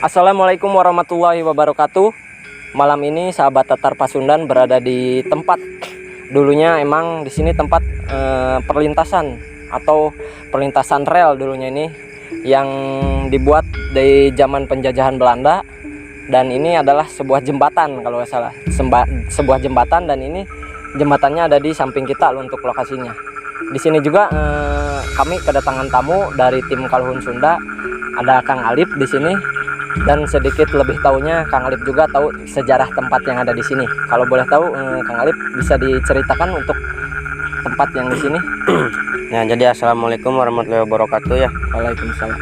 Assalamualaikum warahmatullahi wabarakatuh. Malam ini sahabat Tatar Pasundan berada di tempat dulunya emang di sini tempat perlintasan atau perlintasan rel dulunya ini yang dibuat dari zaman penjajahan Belanda, dan ini adalah sebuah jembatan kalau nggak salah. Sebuah jembatan, dan ini jembatannya ada di samping kita loh untuk lokasinya. Di sini juga kami kedatangan tamu dari tim Kaluhun Sunda, ada Kang Alip di sini, dan sedikit lebih taunya Kang Alip juga tahu sejarah tempat yang ada di sini. Kalau boleh tahu, Kang Alip bisa diceritakan untuk tempat yang di sini? Ya, jadi assalamualaikum warahmatullahi wabarakatuh ya. Waalaikumsalam.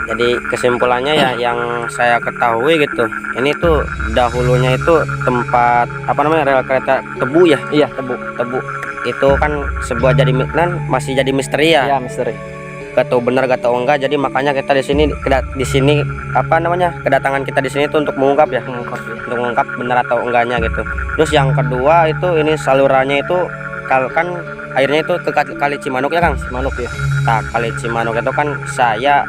Jadi kesimpulannya ya yang saya ketahui gitu. Ini tuh dahulunya itu tempat apa namanya, rel kereta tebu ya? Iya, tebu. Tebu. Itu kan sebuah jadi kan masih jadi misteri ya. Iya, misteri. Gak tahu benar, gak tahu enggak. Jadi makanya kita di sini di sini apa namanya? Kedatangan kita di sini tuh untuk mengungkap ya. Mengungkap ya. Untuk mengungkap benar atau enggaknya gitu. Terus yang kedua itu ini salurannya itu kalau kan airnya itu ke Kali Cimanuk ya, Kang? Cimanuk ya. Nah, Kali Cimanuk itu kan saya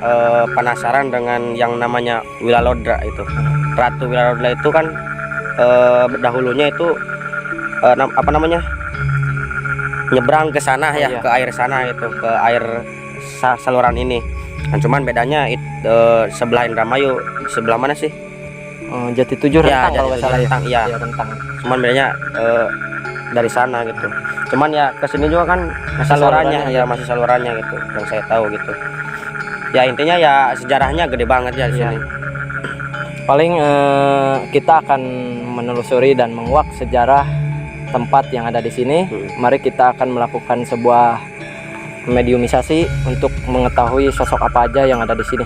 penasaran dengan yang namanya Wilalodra itu. Ratu Wilalodra itu kan dahulunya itu apa namanya? Nyebrang ke sana ya, Oh, iya. ke air sana itu, ke air saluran ini. Nah, cuman bedanya sebelah Indramayu, sebelah mana sih? Oh, Jati Tujuh Ya, Rentang kalau nggak Jati Tujuh salah ya. Rentang, iya. Iya, Rentang. Cuman bedanya dari sana gitu. Cuman ya kesini juga kan Masih salurannya, salurannya, ya masih salurannya gitu yang saya tahu gitu. Ya intinya ya sejarahnya gede banget ya di Iya. sini. Paling kita akan menelusuri dan menguak sejarah tempat yang ada di sini. Mari kita akan melakukan sebuah mediumisasi untuk mengetahui sosok apa aja yang ada di sini.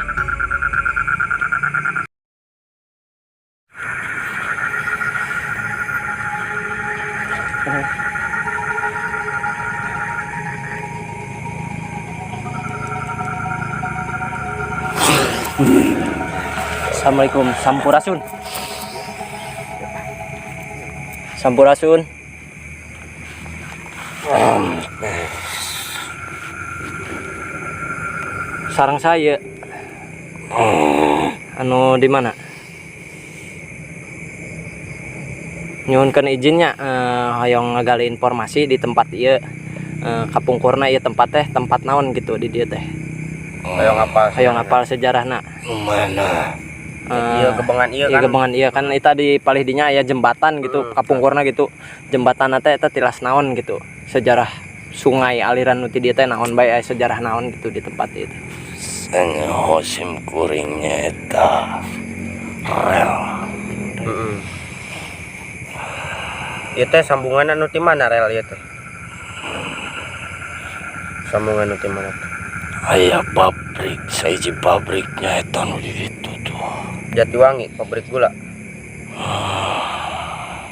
Assalamualaikum, Sampurasun. Sampurasun. Sareng saya. Anu di mana? Nyuhunkeun izinnya hoyong ngagali informasi di tempat ieu, kapungkurna ieu tempat teh tempat naon gitu di dieu teh. Hoyong apa? Hoyong apal sejarahna. Mana? Iya, gebengan iya Iya kan. Gebengan iya kan, eta di palih dinya aya jembatan gitu, kapungkurna gitu. Jembatan teh eta tilas naon gitu. Sejarah sungai aliran nu ti dieu teh naon bae, aya sejarah naon gitu di tempat itu. Sanyaho sim kuringnya eta rel. Heeh. Ieu teh sambungan anu ti mana rel ieu teh? Sambungan anu ti mana teh? Aya pabrik, sahiji pabriknya eta nu di ditu tuh. Jatiwangi, pabrik gula.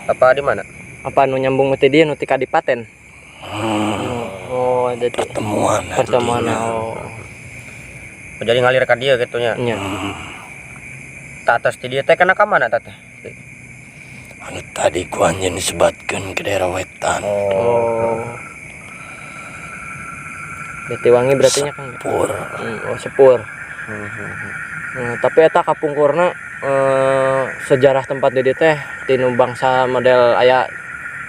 Apa di mana? Apa nu nyambung ti dieu nu ti Kadipaten? Hmm. Oh, jadi Pertemuan pertemuan dinya. Oh. Oh, jadi ngalir ka dieu gitu nya. Nya. Tah atas ti dieu teh kana ka mana tah teh? Anu tadi ku anjeun disebatkeun ke daerah wetan. Oh. Jatiwangi berarti nya, Kang, ya? Sepur. Oh, sepur. Tapi eta kapungkurna sejarah tempat di dieu teh tinu bangsa model aya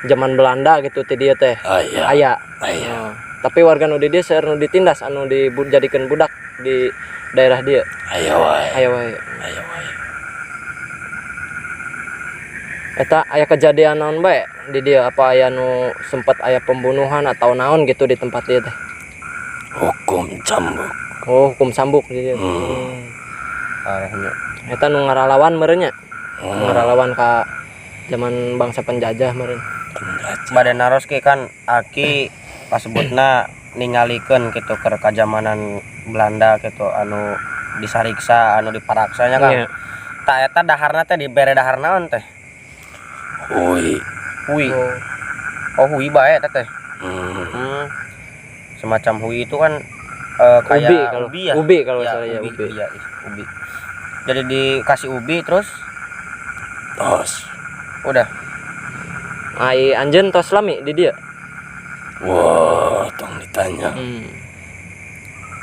zaman Belanda gitu ti dieu teh. Aya. Aya. Aya. Tapi warga nu di dieu seueur nu ditindas, anu dijadikeun budak di daerah dieu. Aya wae. Aya wae. Aya wae. Eta aya kejadian naon bae di dieu, apa aya nu sempat aya pembunuhan atau naon gitu di tempat dieu teh? Hukum cambuk. Oh, hukum cambuk di dieu. Hmm. Arahnya. Eta nu ngaralawan meureun nya. Hmm. Ngaralawan ka zaman bangsa penjajah meureun. Penjajah. Bade naros, Ki. Kan Aki pasebutna ningalikeun gitu ke kajamanan Belanda gitu, anu disariksa, anu diparaksanya kan. Iya. Tah, eta daharna teh dibere dahar naon teh? Hui. Hui. Oh, hui bae eta teh. Hmm. Semacam hui itu kan kayak Ubi kalau ubi ya. Ubi kalau Ya, salah ya, ubi, ubi. Iya, ubi. Jadi dikasih ubi terus Tos. Udah. Ai anjeun tos lami di dieu? Wah, tong ditanya.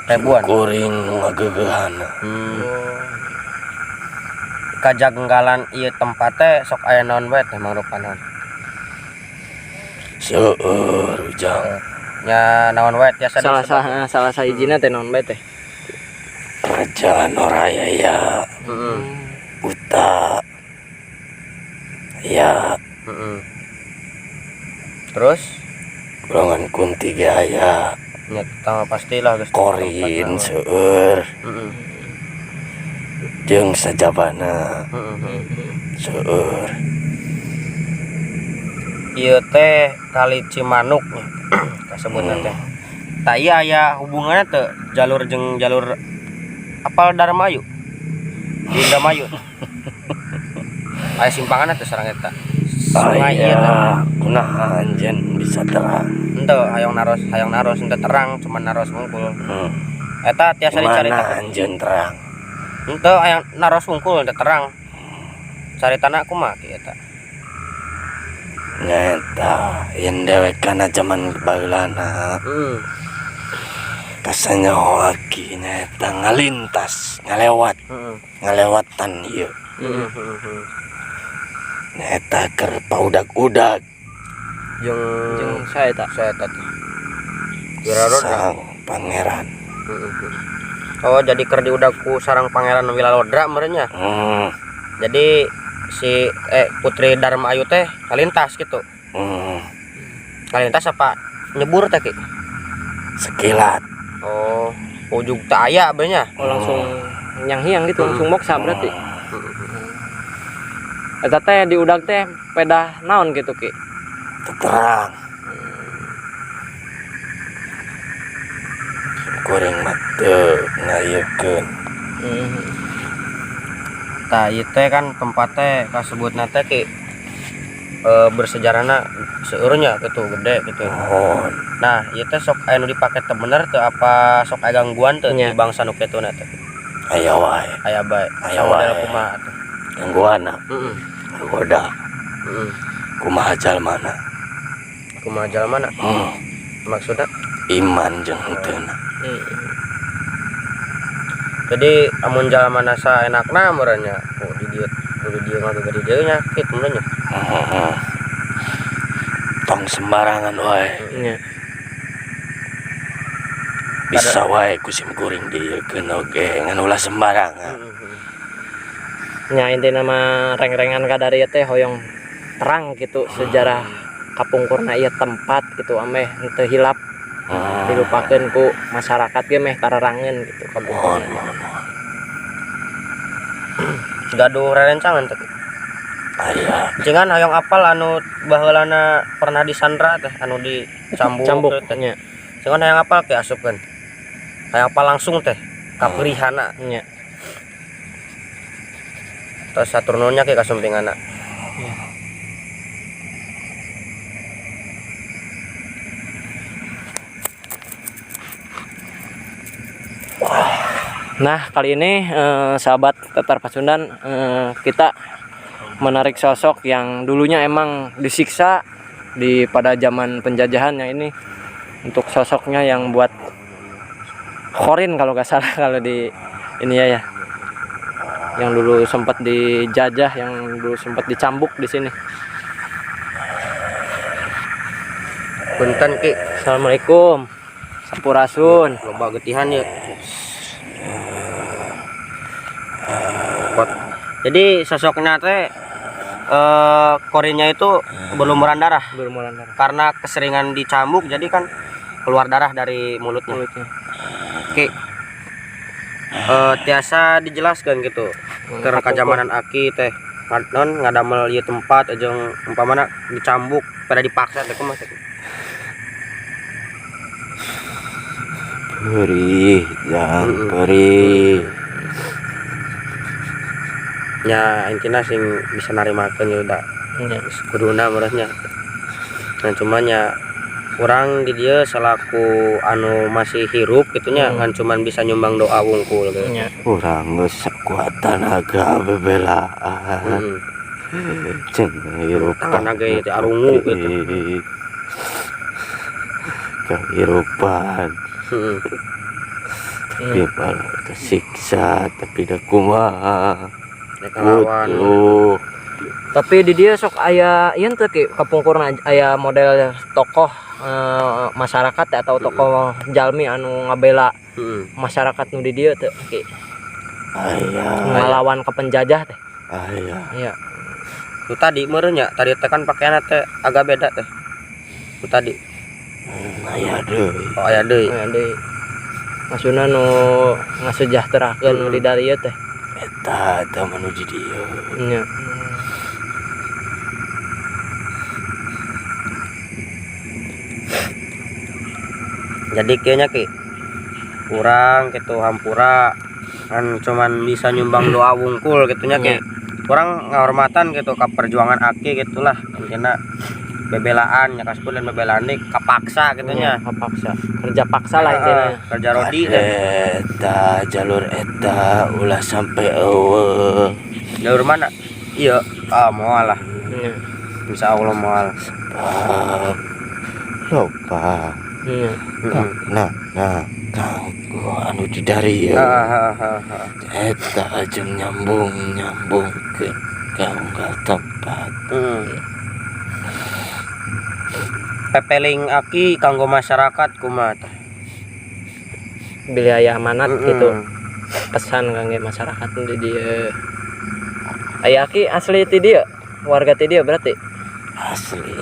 Ribuan. Kuring nu ngageugehan. Kajanggalan ieu tempat teh sok aya naon bae teh, mangrupa naon? Seueur, Ujang. Nya naon wae tiasa Salah disebut? salah salah sahijina teh naon bae teh? Kerajaan Oraya ya, buta. Ya, Terus golongan Kunti ge aya. Nya tama pastilah geus. Korin seueur jeung sajabana seueur. Ieu teh Kali Cimanuk nya kasebutna teh. Tah, ieu aya hubunganna teu jalur jeung jalur apal Darmayu? Di Indramayu. Aya simpanganna teh sareng eta. Sungai ieu teh. Aya, kunaha anjeun bisa terang? Henteu, hayang naros henteu terang, cuman naros wungkul. Eta tiasa Mana dicaritakeun. anjeun terang? Henteu, hayang naros wungkul, henteu terang. Caritana kumaha, Ki, eta? Nyata, yen dewek kana zaman baheulana kasanyaho aki nyaeta ngalintas, ngalewat, ngalewatan ieu. Nyaeta keur paudag-udag. Jeung Jeung saha eta? Saya tadi. Wilalodra. Sang pangeran. Oh, jadi keur diudag ku sarang Pangeran Wilalodra meureun nya. Jadi si Putri Dharma Ayu teh kalintas gitu. Kalintas apa nyebur teh, Ki? Sekilat. Oh, ujug teu aya bae nya. Oh, langsung nyanghiang gitu, langsung moksa berarti. Eta teh diudag teh pedah naon gitu, Ki? Teu terang. Kuring mah teu ngayekeun. Tah, ieu teh kan tempat teh kasebutna teh, Ki, bersejarahna seueurnya gitu, gede gitu. Mohon. Nah, ieu teh sok aya nu dipake teu bener teu, apa sok aya gangguan teu Nya. di bangsa nu kituna teh? Aya wae. Aya bae. Aya Model wae. kumaha atuh? Gangguanna. Goda. Kumaha jalmana? Kumaha jalmana? Maksudna? Iman jeung henteuna. Jadi amun jalmana saenakna meureun nya, oh di dieu, di dieu ngagegede di dieu nya kitu meureun nya. Tong sembarangan wae. Nya. Bisa wae ku sim kuring dieukeun oge ngan ulah sembarangan. Nya, intina mah reng-rengan kadarieu teh hoyong terang gitu sejarah kapungkurna ieu tempat gitu, ameh henteu hilap, dilupakeun ku masyarakat ge meh tararangeun gitu Mohon, kapungkurna. Mohon, mohon. Gaduh rerencangan teh? Aya. Cingan hoyong apal anu baheulana pernah disandra teh, anu dicambuk Cambuk teh. nya. Cingan hayang apal ke asupkeun. Hayang apal langsung teh kaperihana. Nya. Terus hatur nuhun nya, Ki, kasumpingana. Ya. Nah, kali ini sahabat Tatar Pasundan, kita menarik sosok yang dulunya emang disiksa di pada zaman penjajahannya. Ini untuk sosoknya yang buat Khorin kalau nggak salah, kalau di ini ya, yang dulu sempat dijajah, yang dulu sempat dicambuk di sini. Punten, Ki. Assalamualaikum. Sampurasun. Loba getihan ya. Pot. Jadi sosoknya teh korinnya itu berlumuran darah. Berlumuran darah. Karena keseringan dicambuk, jadi kan keluar darah dari mulutnya. Mulutnya. Ki. Tiasa dijelaskan gitu ke kajamanan Aki teh. Non ngadamel ieu tempat jeung umpamana dicambuk pada dipaksa teh kumaha teh? Perih jang, perih. Nya intina sing bisa narimakeun ya udah kuduna meureun nya. Nah, cuman nya urang di dieu selaku anu masih hirup gitu nya, kan cuman bisa nyumbang doa wungkul gitu. Urang geus sakuat tanaga bebelaan. Jeung hirup Tangan ge teh arungu gitu. Kehirupan. Tapi malah kesiksa, tapi dah kumaha. Rek ngelawan. Butuh. Tapi di dieu sok aya ieu teh, Ki, kapungkurna aya model tokoh masyarakat teh atau tokoh jalmi anu ngabela masyarakat nu di dieu teh, Ki? Aya. Ngelawan ke penjajah teh. Aya. Iya. Itu tadi meureun nya, tadi teh kan pakaianna teh agak beda teh. Itu tadi. Aya deui. Oh, aya deui. Aya deui. Maksudna nu ngasejahterakeun nu di dieu teh. Eta eta mah nu di dieu. Nya. Jadi kayaknya, Ki, kurang gitu hampura kan cuman bisa nyumbang doa wungkul gitu nya, Ki. Kurang ngahormatan gitu ke perjuangan Aki gitulah intinya, bebelaan ya kasebut dan bebelaan nih kapaksa gitu nya. Nya, kapaksa. Kerja paksa lah intinya. Heeh, kerja rodi teh. Eta jalur eta ulah sampai eueuh. Jalur mana? Iya, ah moal lah. Nya. Insya Allah moal. Sebab loba. Nya. Nah, nah, kanggo anu di dari Heeh, heeh, heeh. eta jeung nyambung nyambung ke ka tempat. Pepeling Aki kanggo masyarakat kumaha teh? Bilih aya amanat gitu. Pesan kangge masyarakat di dieu. Aya Aki asli ti dieu, warga ti dieu berarti. Asli.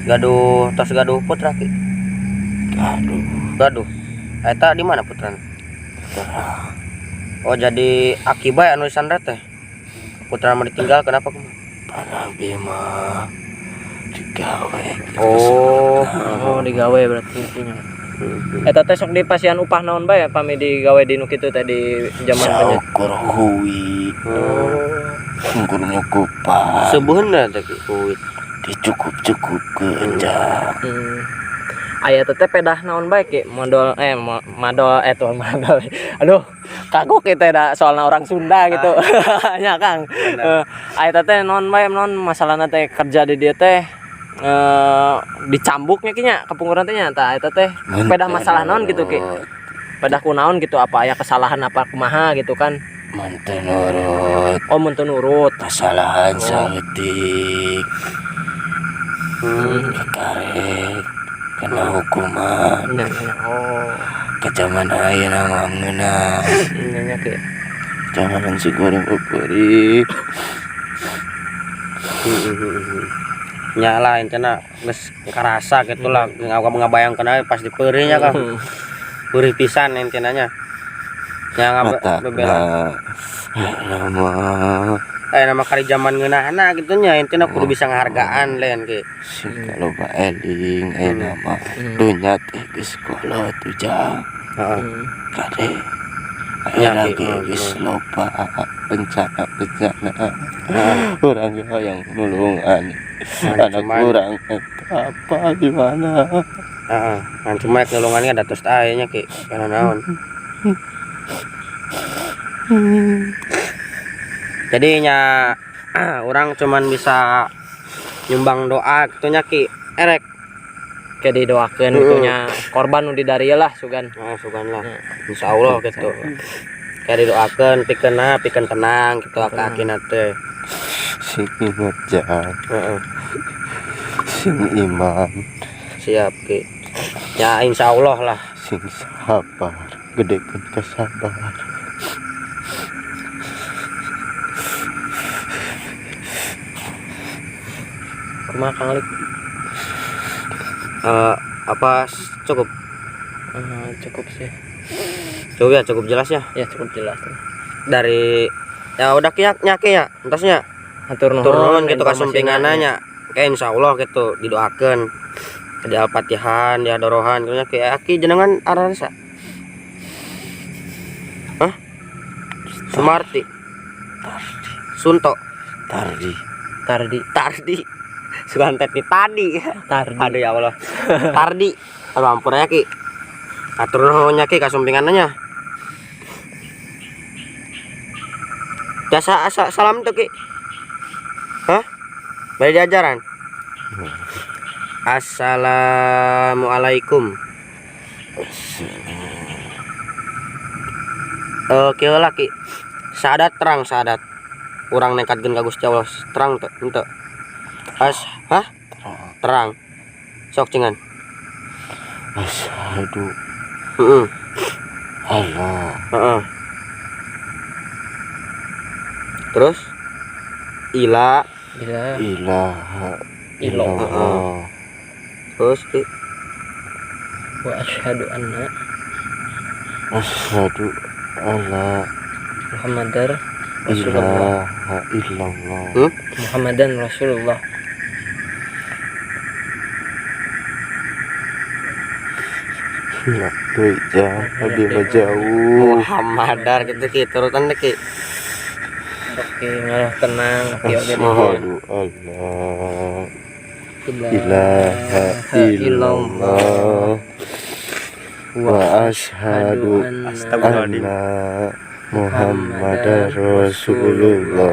Gaduh tos gaduh putra, Ki? Gaduh. Gaduh. Eta di mana putrana? Putra. Oh, jadi Aki bae anu disandra teh. Putra mah ditinggal kenapa kumaha? Para Bima digawe gitu. Oh. Oh, digawe berarti intinya. Eta teh sok dipasihan upah naon bae pami digawe di nu kitu teh di zaman penjajah? Saukur hui. Oh. Ukur nyukupan. Seubeunna teh, Ki, huit. Dicukup-cukupkeun jang. Aya teh pedah naon bae, Ki? Modal madol tuh madol. Aduh, kagok kita da soalna orang Sunda gitu. Nya, Kang. Aya teh naon bae, naon masalahna teh kerja di dieu teh dicambuknya, Ki, nya kapungkuran teh nya, tah eta teh Mun pedah masalah naon gitu, Ki? nurut. Pedah kunaon gitu, apa aya kesalahan apa kumaha gitu kan? Mun teu nurut. Oh, mun teu nurut. Kesalahan Oh. saeutik. Kekarek kena hukuman. Nya, nya. Oh. Ke zaman ayeuna mah ngeunah. Nya, nya, Ki. Jangan si goreng peurih. Nya lah intina geus karasa gitu lah, ngabayangkeun aya pas dipeurih nya, Kang. Peurih pisan intina nya. Nya Mata bebela. Nama. Nama kari zaman ngeunahna gitu nya, intina kudu bisa ngahargaan lain, Ki. Sing kalau eling nama dunya teh geus kolot ujang. Heeh. Kade. Ya, Ayeuna Ki. ge geus loba bencana-bencana. Urang ge hayang nulungan. Nah, Anak cuman urang eta apa di mana? Heeh, ngan cuma nulungan ge da tos aya nya, Ki. Kana naon. Jadi nya urang cuman bisa nyumbang doa gitu nya, Ki. Erek Kayak didoakeun gitu nya korban nu di dieu lah sugan. Nah, sugan lah. Insya Allah gitu. Kayak didoakeun pikeun pikeun tenang gitu Tenang. Akina teh. Sing inget jang. Heeh. Sing iman. Siap, Ki. Ya insya Allah lah. Sing sabar, gedekeun kesabar. Kumaha, Kang Lik? Apa cukup? Cukup sih. Cukup ya, cukup jelas ya. Ya, cukup jelas. Dari Ya udah, Ki, nya, Ki, ya. Entos nya. Hatur nuhun. Turun gitu informasinya. Kasumpinganna. Kayak insyaallah gitu didoakeun. Di Al-Fatihah, di adorohan gitu nya, Ki. Aki jenengan aran sa? Hah? Sumarti. Sunto. Tardi. Tardi. Tardi. Sugan teh tadi. Tardi. Aduh, ya Allah. Tardi. Aduh, ampun ya, Ki. Atur nuhun nya, Ki, kasumpinganna nya. Jasa asa salam tuh, Ki. Hah? Bari diajaran. Assalamualaikum. Eh, kieu lah, Ki. Sadat terang sadat. Urang nekatkeun ka Gusti Allah terang teu henteu? As, hah? Terang. Sok cingan. Asyhadu Allah Terus ila Bila ilaha Illallah. illallah. Terus, Ki. Wa asyhadu anna Asyhadu alla Muhammadar Rasulullah. Ilaha illallah. Hmm? Muhammadan Rasulullah. Lah, tuh jauh, lebih mah jauh. Muhammadar gitu, Ki, turutan deh, Ki. Oke, ngalah tenang. Oke, oke. Asyhadu alla ilaha illallah wa asyhadu Astagfirullahaladzim. anna Muhammadar Rasulullah.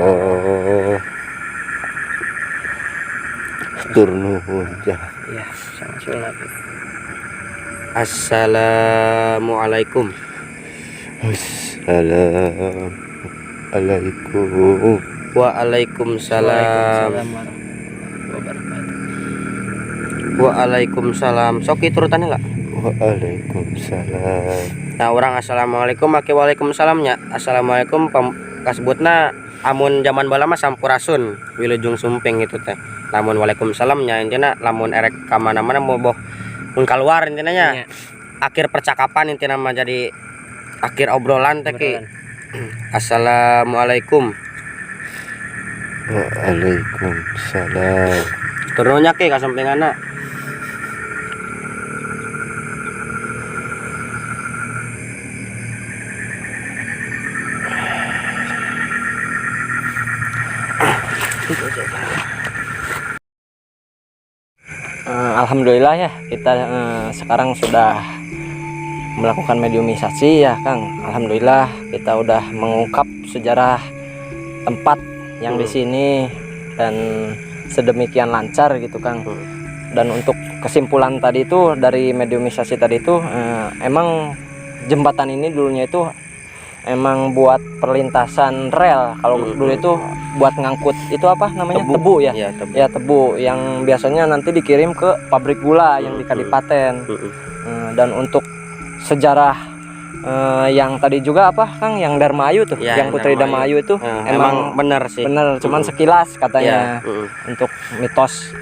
Tur nuhun jah. Ya, sama sunat. Assalamualaikum. Assalamualaikum. Waalaikumsalam. Waalaikumsalam warahmatullahi wabarakatuh. Waalaikumsalam. Sok, Ki, turutannya lah. Waalaikumsalam. Nah, orang assalamualaikum make waalaikumsalamnya. Assalamualaikum kasebutna amun zaman baheula mah sampurasun, wilujeng sumping gitu teh. Lamun waalaikumsalamnya intina lamun erek ka mana-mana mau boh mun keluar intina nya. Iya. Akhir percakapan intina mah, jadi akhir obrolan teh, Ki. Obrolan. Assalamualaikum. Waalaikumsalam. Turunnya, Ki, kasumpinganna. Alhamdulillah ya, kita sekarang sudah melakukan mediumisasi ya, Kang. Alhamdulillah kita udah mengungkap sejarah tempat yang di sini dan sedemikian lancar gitu, Kang. Dan untuk kesimpulan tadi itu dari mediumisasi tadi itu emang jembatan ini dulunya itu emang buat perlintasan rel. Kalau dulu itu buat ngangkut itu apa namanya? Tebu. Tebu ya. Iya, tebu. Ya, tebu yang biasanya nanti dikirim ke pabrik gula yang di Kadipaten. Dan untuk sejarah yang tadi juga apa, Kang, yang Darmayu tuh, Ya, yang Putri Darmayu. Darmayu itu Emang, emang bener sih. bener, cuman sekilas katanya Ya, untuk mitos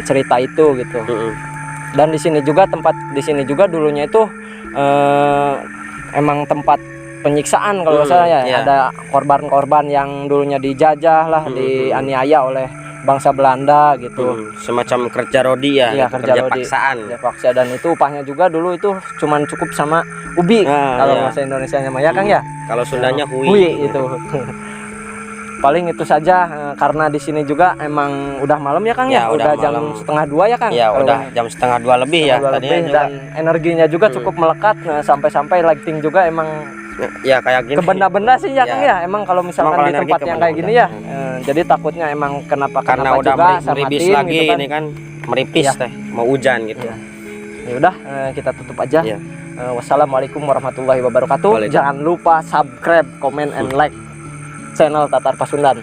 cerita itu gitu. Dan di sini juga, tempat di sini juga dulunya itu emang tempat penyiksaan kalau nggak salah ya. Ada korban-korban yang dulunya dijajah lah, dianiaya oleh bangsa Belanda gitu. Semacam kerja rodi ya, Iya, gitu, kerja kerja rodi. paksaan. Kerja paksa, dan itu upahnya juga dulu itu cuman cukup sama ubi kalau bahasa Indonesianya mah ya, Kang, ya. Kalau Sundanya hui. Hui itu. Paling itu saja karena di sini juga emang udah malam ya, Kang, ya, Ya, udah udah jam malam. 1.30 ya, Kang. Ya, Kalau udah jam 1.30 lebih ya. 1.30 Tadinya lebih, juga. Dan energinya juga cukup melekat. Nah, sampai-sampai lighting juga emang Ya kayak gini. ke benda-benda sih ya, Kang, ya. Emang kalau misalkan Emang kalau di energi tempat ke yang kayak gini benda-benda. ya, jadi takutnya emang kenapa Karena kenapa udah juga sama meribis tim lagi gitu kan. ini kan, meripis Iya. teh, mau hujan gitu. Iya. Ya udah, kita tutup aja. Iya. Wassalamualaikum warahmatullahi wabarakatuh. Waalaikumsalam. Jangan lupa subscribe, comment, and like channel Tatar Pasundan.